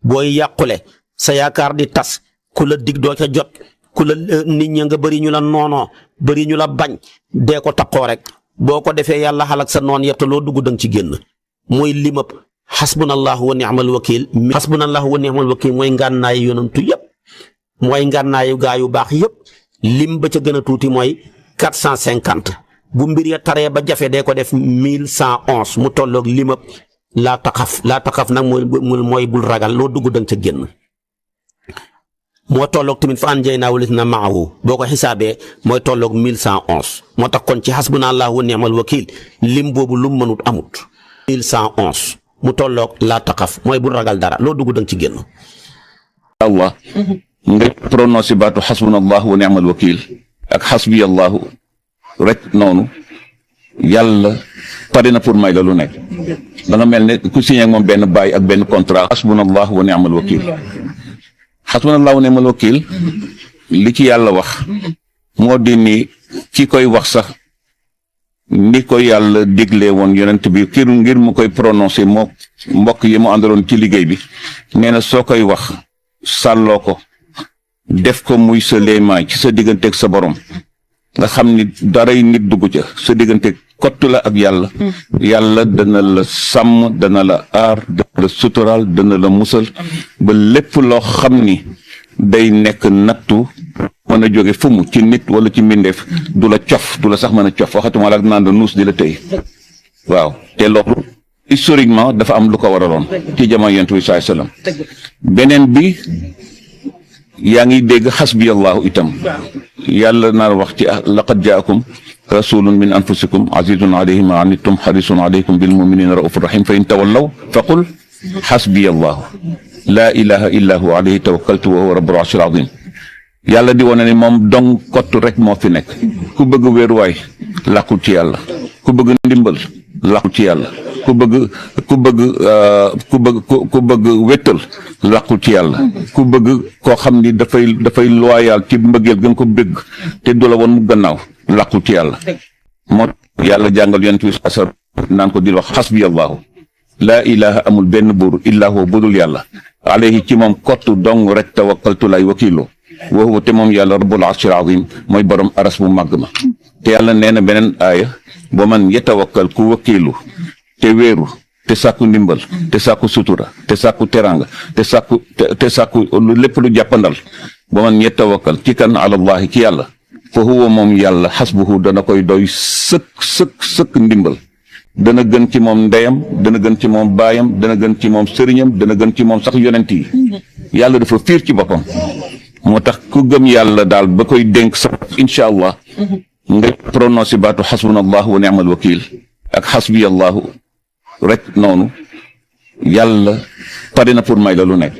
booy yàqule sa yaakaar di tas ku la dig doo ca jot ku la nit ña nga bëri ñu la noonoo bëri ñu la bañ dee ko taqoo rek boo ko defee yàlla xalak sa noon yëpp te loo dugg dang ci génn mooy limab xasbunallahu wa ni'mal wakil. xasbunallahu wa ni'mal wakil mooy ngànnaayu yonantu yëpp mooy ngànnaayu gaa yu baax yëpp lim ba ca gën a tuuti mooy 450 bu mbir ya taree ba jafe dee ko def 1111 mu tolloog limab laa taxaf nag mooy bul ragal loo dugg dang ca génn. moo tolloog tamit fa anjaynaahu llaziina ma'ahu boo ko xisaabee mooy tolloog 1111 moo tax kon ci xasbunallahu wa ni'mal wakil lim boobu lu mu mënut amut. 1111 mu tolloog laa taxaf mooy bul ragal dara loo dugg dang ci génn. Allah nga prononcé baatu xasbunallahu wa ni'mal wakil ak xasbiyallahu rek noonu yàlla pare na pour may la lu nekk da nga mel ne ku signé ak moom benn baay ak benn contrat. xasbunallahu wa ni'mal wakil xasbunallahu wa ni'mal wakil li ci yàlla wax moo di ni ki koy wax sax ni ko yàlla diglee woon yonent bi ngir mu koy prononcé moo mbokk yi mu àndaloon ci liggéey bi nee na soo koy wax sàlloo ko def ko muy sa léemaay ci sa digganteeg sa borom nga xam ni daray nit dugg ca sa digganteeg kottu la ak yàlla yàlla dana la sàmm dana la aar dana la sutural dana la musal ba lépp loo xam ni day nekk nattu mën a jóge fu mu ci nit wala ci mbindeef du la cof du la sax mën a cof waxatuma la ak naan la nuus di la tëy waaw te loolu historiquement dafa am lu ko waraloon ci jamono yonent bi sallallahu alayhi wasallam beneen bi yaa ngi dégg xasbiyallahu itam yàlla naa wax ci laqad jaakum rasulun min anfusikum azizun alayhi ma anittum harisun alaykum bil muminina raufur rahim fa in tawallaw faqul xasbiyallahu laa ilaha illa huwa alayhi tawakkaltu wa huwa rabbul arshil azim yàlla di wane ne moom dong kott rek moo fi nekk ku bëgg wéeruwaay làqul ci yàlla ku bëgg ndimbal làqul ci yàlla ku bëgg wéttal làqul ci yàlla ku bëgg koo xam ni dafay loyal ci mbëggeel gën ko bëgg te du la woon mu gannaaw làqul ci yàlla moo yàlla jàngal yonent bi asar naan ko dil wax xasbiyallahu laa ilaha amul benn buur illaa huwa budul yàlla alayhi ci moom kottu dong rek tawakkaltu lay wakiiloo wa huwa te moom yàlla rabbul arshil azim mooy borom aras bu màgg ma te yàlla nee na beneen aaya ba man yatawakkal ku wakiilu te wéeru te sàkku ndimbal te sàkku sutura te sàkku teranga te sàkku lu lépp lu jàppandal ba man yatawakkal ci kan alallahi ci yàlla fa huwa moom yàlla xasbuhu dana koy doy sëkk ndimbal dana gën ci moom ndeyam dana gën ci moom baayam dana gën ci moom sëriñam dana gën ci moom sax yonent yi yàlla dafa fiir ci boppam moo tax ku gëm yàlla daal ba koy dénk sax incha allah nga prononcé baatu xasbunallahu wa ni'mal wakil ak xasbiyallahu rek noonu yàlla pare na pour may la lu nekk